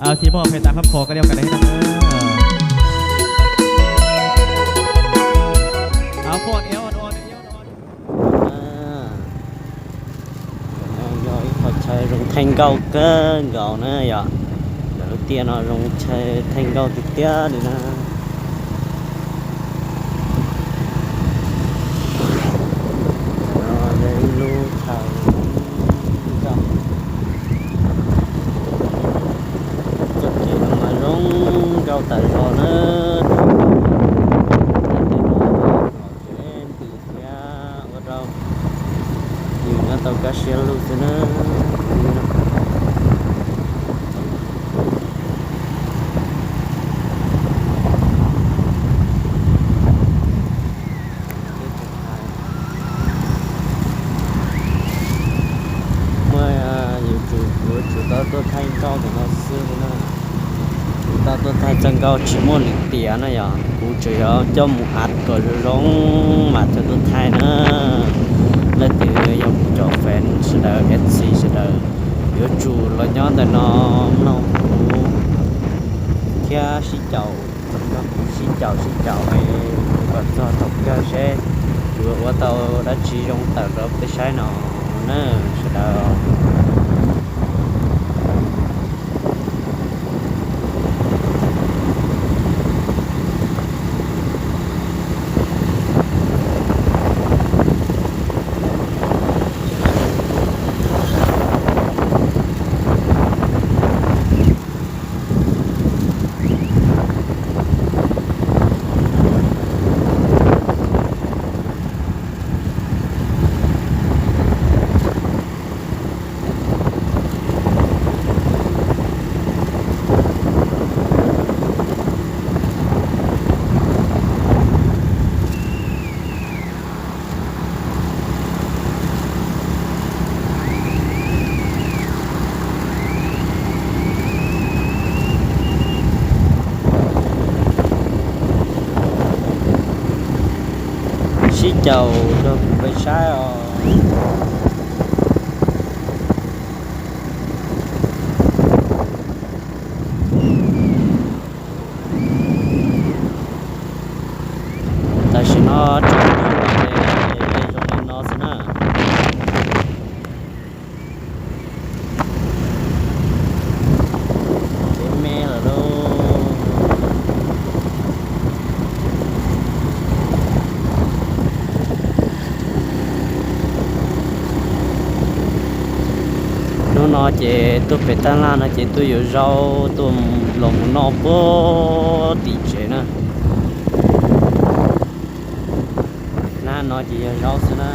Sim moj pes tas phab phom koj li ua kam dais na. Ua ua ua ua. Yog ib qho chaw zoo thaij nkauj kawg nkaus na yom. Ntawm lub tiaj no zoo chaw thaij nkauj tiag tiag li na. Ntawm no yog ib lub chaw zoo nkauj. Txoj kev no mas zoo nkauj tas zog na. Tej no ces ntws thiab ua rau yus nyob tau kaj siab lug xwb na. Muaj yus tsum, kuv tsum tau tuaj thaij nkauj ntawm no xwb na. Kuv tau tuaj thaij txoj nkauj tsis muaj lwm tiam na yom, kuv tsuas yog coj mus av kom zoo zoo mas coj tuaj thaij na. Leej twg yog kuv cov fans sawv daws, F C sawv daws, yuav tsum los nyob ntawm no mloog kuv thiab sib caum, sib caum sib caum kom txog thaum kawg seb yuav ua tau dab tsi zoo tawm rau peb saib no na sawv daws. Sib caum rau kuv peb saib os. Tam sim no tsaus ntuj lawm ces zoo li no xwb na. Kev me lawm lauj. Hnub no ces tuaj pem Taj Laj no ces tuaj yuav zaub tuaj los mus noj puag tim tsev na. Hnab no ces yog zaub xwb na.